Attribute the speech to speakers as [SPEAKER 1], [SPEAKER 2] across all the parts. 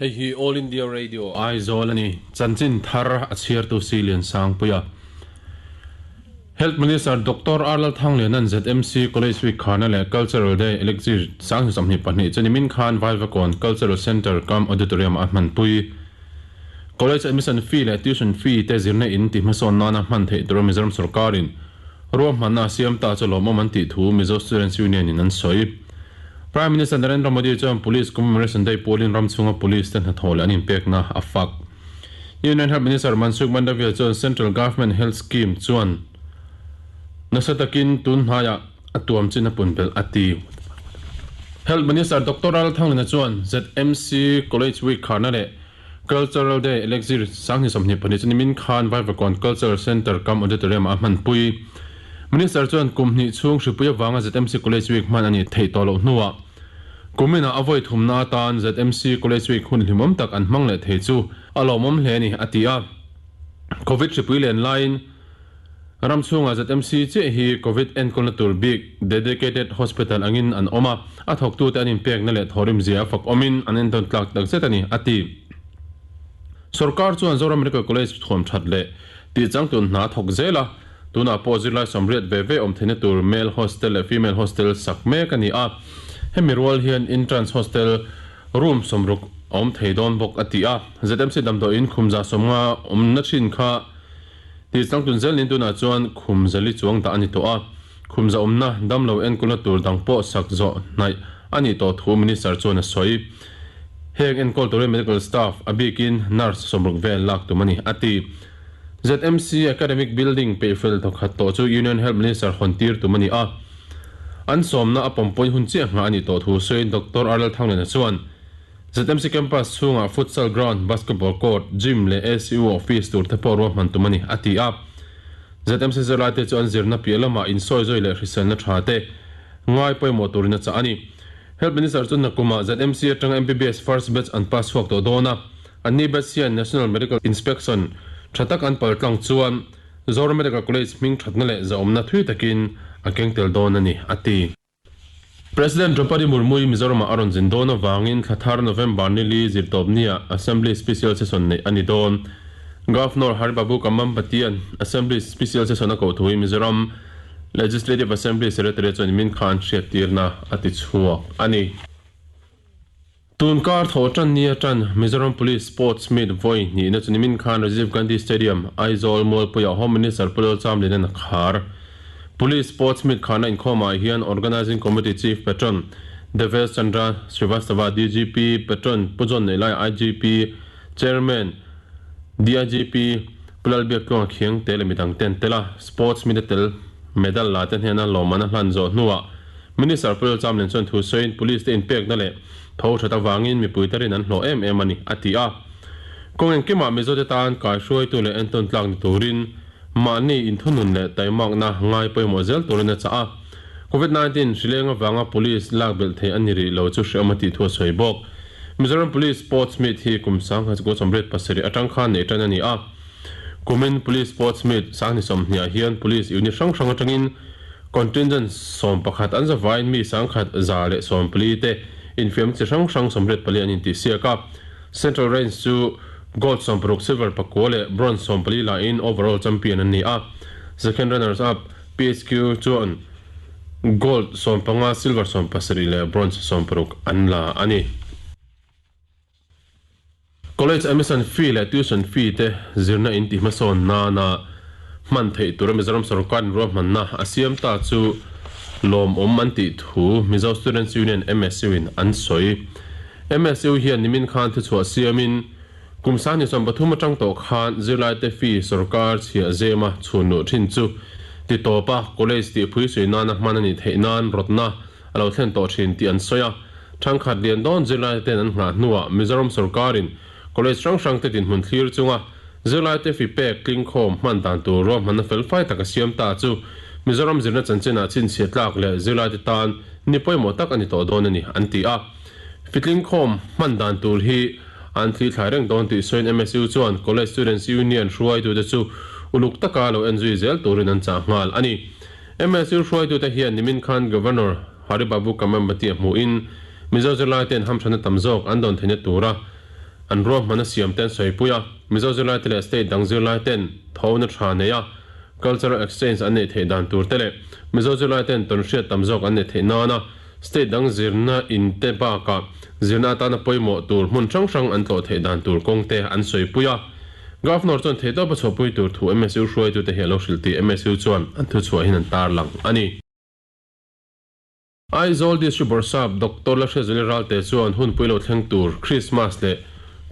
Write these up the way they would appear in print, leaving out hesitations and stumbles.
[SPEAKER 1] Hei hi All India Radio Aizawl a ni. Chanchin thar a chhiartu Si Liansangpuia. Health Minister Doctor R Lalthangliana'n ZMC College Week kharna leh Cultural Day Elixir 2022 chu nimin khan Vaivakawn Cultural Centre cum Auditorium ah a hmanpui. College admission fee leh tuition fee te zirna in ti hmasawn nana hman theih tura Mizoram sorkarin ruahmanna a siam ta chu lawmawm an tih thu Mizo Students Union in an sawi. Prime Minister Narendra Modi chuan Police Commemoration Day pualin ram chhunga Police te hnathawh leh an inpekna a fak. Union Health Minister Mansukh Mandaviya chuan Central Government Health Scheme chuan nasa takin tun hnaiah a tuam chin a pun belh a ti. Health Minister Doctor Ral Thanglina chuan ZMC College Week kharna leh Cultural Day Elixir 2022 chu nimin khan Vaivakawn Cultural Centre cum Auditorium ah a hmanpui. Minister chuan kum hnih chhung hripui avanga ZMC College Week hman a nih theih tawh loh hnuah kuminah a vawi thumna atan ZMC College Week hun hlimawm tak an hmang leh thei chu a lawmawm hle a ni, a ti a. Covid hripui len laiin Ram chhungah ZMC chiah hi Covid enkawlna tur bik Dedicated Hospital angin an awm a, a thawktute an inpekna leh thawhrim zia a fak awmin an entawn tlak tak zet a ni, a ti. Sorkar chuan Zoram Medical College thuam that leh tihchangtlun hna a thawk zel a, tunah pawh zirlai sawmriat ve ve awm theihna tur Male Hostel leh Female Hostel sak mek a ni a, hemi rual hian Entrance Hostel room 60 a awm thei dawn bawk, a ti a. ZMC damdawiin khumza 50 awmna thin kha Tih changtun zel nin tunah chuan khum zali chuang dah a ni tawh a, khum zahawmna damlo enkawlna tur dang pawh sak zawh hnaih a nih tawh thu Minister chuan a sawi. Heng enkawl turin medical staff, a bikin nurse 60 vel lak tum a ni, a ti. ZMC Academic Building peihfel thawkhat tawh chu Union Health Minister hawn tir tum a ni a, an sawmna a pawmpui hun chiah nghah a nih tawh thu sawiin Doctor R Lalthangliana chuan, ZMC Campus chhungah Futsal Ground, Basketball Court, Gym leh ACU Office tur te pawh ruahman tum a ni, a ti a. ZMC zirlaite chu an zirna piah lamah insawizawi leh hriselna tha te ngai pawimawh turin a chah a ni. Health Minister chu nakumah ZMC atanga MBBS First Batch an pass chhuak tawh dawn a, anni batch hian National Medical Inspection tha tak an pal tlang chuan Zoram Medical College hming thatna leh zahawmna thui takin a keng tel dawn a ni, a ti. President Droupadi Murmu-i Mizoramah a rawn zin dawn avangin thla thar November ni li zirtawpnia Assembly Special Session neih a ni dawn. Governor Hari Babu Kambhampatian Assembly Special Session a koh thu hi Mizoram Legislative Assembly Secretary chuan min khan hriattirna a ti chhuak a ni. Tun kar thaw tan ni atan Mizoram Police Sports Meet vawi hnihna chu nimin khan Rajiv Gandhi Stadium, Aizawl, Mualpuiah Home Minister Pu Lalchamlin-a'n a khar. Police Sports Meet kharna inkhawmah hian Organising Committee Chief Patron Devesh Chandra Srivastava, DGP Patron Pu John Neilai, IGP Chairman DIGP Pu Lalbiak Tluanga Khiangte leh midang te an tel a. Sports Meet a tel medal la te hnena lawmman a hlan zawh hnuah Minister Pu Lalchamlin chuan thu sawiin Police te inpekna leh tho that avangin mipuite rin an hlawh em em a ni, a ti a. Kawng engkimah Mizote tan kaihruaitu leh entawn tlak ni turin mahni inthunun leh taimakna ngai pawimawh zel turin a chah a. Covid 19 hrileng avanga Police lak belh theih a ni rih lo chu hrehawm a tih thu a sawi bawk. Mizoram Police Sports Meet hi kum 1987 atang khan neih tan a ni a. Kumin Police Sports Meet 2020 ah hian Police unit hrang hrang atangin Contingent 11 an zavaiin mi 1114 te infiam chi hrang hrang 84 an intihsiak a. Central Range chu Gold 60, Silver pakua leh Bronze 14 lahin overall champion an ni a. Second runners up PHQ chuan Gold 15, Silver 17 leh Bronze 60 an la a ni. College admission fee leh tuition fee te zirna in tih hmasawn nana hman theih tura Mizoram sorkarin ruahmanna a siam ta chu lawmawm an tih thu Mizo Students Union, MSU, in an sawi. MSU hian nimin khan thuchhuah siamin kum 2023 atang tawh khan zirlaite fee sorkar chhiah zema chhun luh thin chu ti tawpa college tih phuisui nana hman a nih theih nan rawtna a lo thlen tawh thin tih an sawi a. Thangkhat lian dawn zirlaite ten an nghah hnuah Mizoram sorkarin college hrang hrangte dinhmun thlir chunga zirlaite fi pek tlingkhawm hman dan tur ruahmanna felfai tak a siam ta chu Mizoram zirna chanchinah chhinchhiah tlak leh zirlaite tan ni pawimawh tak a ni tawh dawn a ni, an ti a. Fi tlingkhawm hman dan tur hi an thlithlai reng dawn tih sawiin MSU chuan College Students Union hruaitute chu uluk taka lo enzui zel turin an chah nghal a ni. MSU hruaitute hian nimin khan Governor Hari Babu Kamambati a hmuhin Mizo zirlaite'n hamthanna tam zawk an dawn theihna tura an ruahman a siam te an sawipui a, Mizo zirlaite leh state dang zirlaiten thona tha nei a cultural exchange an neih theih dan tur te leh Mizo zirlaiten tawnhriat tam zawk an neih theih nana state dang zirna in te bakah zirna atana pawimawh tur hmun hrang hrang an tlawh theih dan tur kawng te an sawipui a. Governor chuan theihtawpa chhuahpui tur thu MSU hruaitute hi a lo hrilh tih MSU chuan an thuchhuahin an tarlang a ni. Aizawl District Bawrhsap Doctor Lalhriatzuali Ralte chuan hunpui lo thleng tur Krismas leh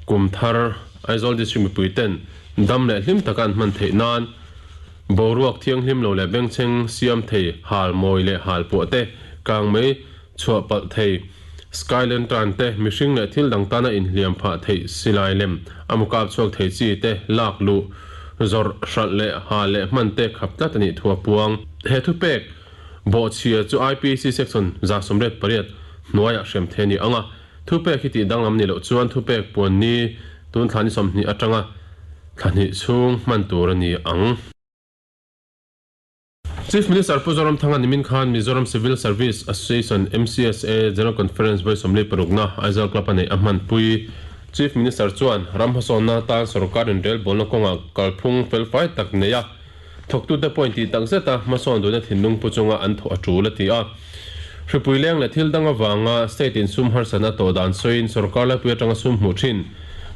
[SPEAKER 1] kum thar Aizawl District mipui ten dam leh hlim taka an hman theih nan boruak thianghlim lo leh bengchheng siam thei hal mawi leh hal puah te, kang mei chhuah palh thei sky lantern te, mihring leh thil dang tana inhliam phah theih silai lem a mukap chhuak thei chi te lak luh zawrh hralh leh hal leh hman te khap tlat a nih thu a puang. He thupek Bawhchhia chu IPC Section 188 hnuaiah hrem thei a ni ang a, thupek hi tih danglam ni loh chuan thupek puan ni tun thla ni 20 atanga thla hnih chhung hman tur a ni ang. Chief Minister Pu Zoramthanga nimin khan Mizoram Civil Service Association, MCSA, General Conference vawi 46na Aizawl Club a neih a hmanpui. Chief Minister chuan ram hmasawnna atan sorkar inrelbawlna kawngah kalphung felfai tak nei a, Thawktute pawhin tih tak zeta hmasawn duhna thinlung pu chunga an thawh a tul a ti a. Hripui leng leh thil dang avanga state in sum harsatna tawh dan sawiin sorkar laipui atanga sum hmuh thin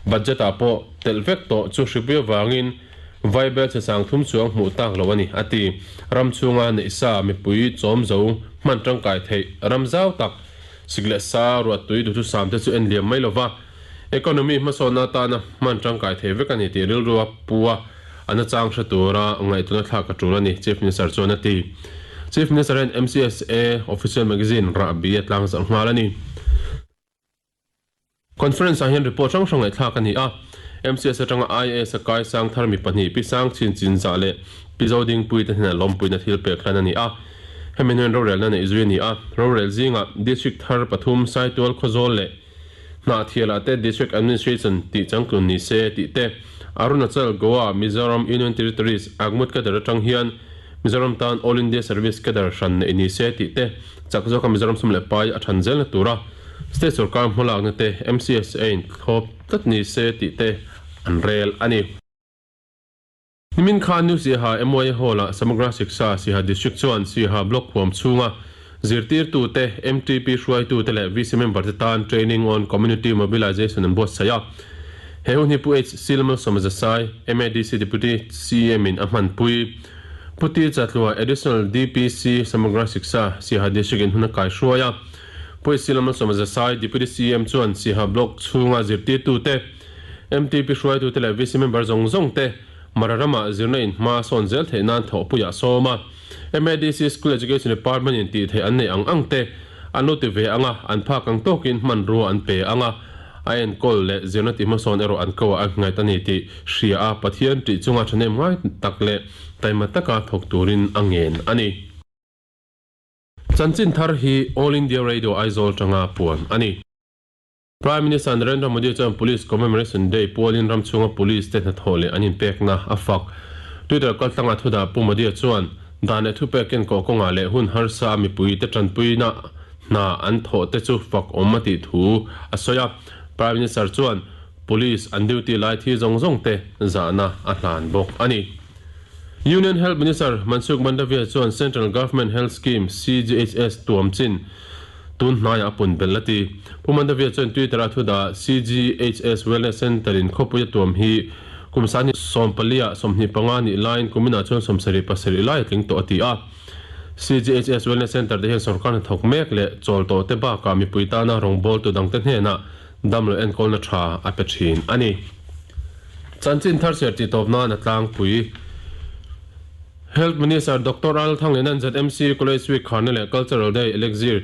[SPEAKER 1] budget ah pawh telh vek tawh chu hripui avangin vaibel chhe sang thum chuang hmuh tak loh a ni a ti. Ram chhunga neihsa mipui chawm zo hman tangkai theih ram zau tak sik leh sa ruahtui duhthusam te chu en liam mai lova economy hmasawnna atana hman tangkai thei vek a ni tih rilru a pu a. A nachang hre tura ngaihtuahna thlak a tul a ni, Chief Minister chuan a ti. Chief Minister hian MCSA Official Magazine rahbi a tlangzarh nghal a ni. Conference ah hian report hrang hrang ngaihthlak a ni a, MCS atanga IAS a kai sang thar mi pahnih Pi Sang Chin Chinzah leh Pi Zodingpui te hnenah lawmpuina thil pek hlan a ni a. Hemi hnuaiin rorelna neih zui a ni a, rorel zingah District thar pathum Saitual Khawzawl leh Hnahthialah te District Administration tih changtlun ni se tih te, Arunachal, Goa, Mizoram, Union Territories, Agmut Cadre atang hian Mizoram tan All India Service Cadre hran neih ni se tih te, chak zawka Mizoram sum leh pai a than zelna tura State sorkar hmalakna te MCSA in thlawp tlat ni se tih te an rel a ni. Nimin khan New Siaha MYA Hall-ah Samagra Shiksha Siaha District chuan Siaha Block huam chhunga zirtirtute, MTP hruaitute leh VC member te tan Training on Community Mobilization an buatsaih a. He hun hi Pu H. Silmalsawma Zasai, MADC Deputy CM in a hmanpui. Pu T. Chatlua, Additional DPC Samagra Shiksha Siaha District in hun a kaihruai a. Pu H. Silmalsawma Zasai, Deputy CM chuan Siaha Block chhunga zirtirtute, MTP hruaitute leh VC member zawng zawng te Mara ramah zirna in hma sawn zel theih nan thawhpuiah sawm a. MADC School Education Department in tih theih an neih ang ang te an lo ti ve ang a, an phak ang tawkin hmanrua an pe ang a, a enkawl leh zirna tih hmasawn erawh an ko ah a ngait a ni tih hria a, Pathian tih chunga thahnem ngai tak leh taima taka thawk turin a ngen a ni. Chanchin thar hi All India Radio Aizawl tanga puan a ni. Prime Minister Narendra Modi chuan Police Commemoration Day pualin ram chhunga police te hnathawh leh an inpekna a fak. Twitter kaltlanga thudah Pu Modi-a chuan dan leh thupek kenkawh kawngah leh hun harsa a mipui te tanpuina hna an thawh te chu fak awm a tih thu a sawi a. Prime Minister chuan police an duty lai thi zawng zawng te zahna a hlan bawk a ni. Union Health Minister Mansukh Mandaviya chuan Central Government Health Scheme, CGHS, tuam chin tun hnaiah a pun belh a ti. Pu Mandaviya chuan Twitter-a thu dah CGHS Wellness Centre in khawpui a tuam hi kum sahnih sawmpalia 25 nih laiin kuminah chuan 77 lai a tling tawh a ti a. CGHS Wellness Centre te hian sorkar hnathawk mek leh chawl tawh te bakah mipui tana rawngbawltu dangte hnenah Damlo enkawlna tha a pe thin a ni. Chanchin thar chhiar tih tawp nan a tlangpui. Health Minister Doctor Al Thanglianan ZMC College Week kharna leh Cultural Day Elixir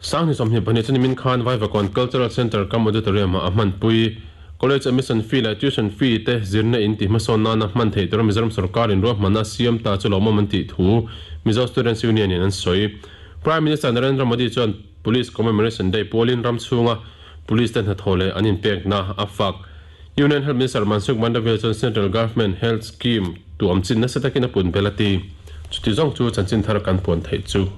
[SPEAKER 1] 2022 chu nimin khan Vaivakawn Cultural Centre kam Auditorium ah a hmanpui. College admission fee leh tuition fee te zirna in tih hmasawn nana hman theih tura Mizoram sorkar in ruahmanna a siam ta chu lawmawm an tih thu Mizo Students Union in an sawi. Prime Minister Narendra Modi chuan Police Commemoration Day pualin ram chhunga Police te hnathawh leh an inpekna a fak. Union Health Minister Mansukh Mandaviya chuan Central Government Health Scheme tuam chin nasa takin a pun bel a ti. Chuti zawng chu chanchin thar kan puan theih chu.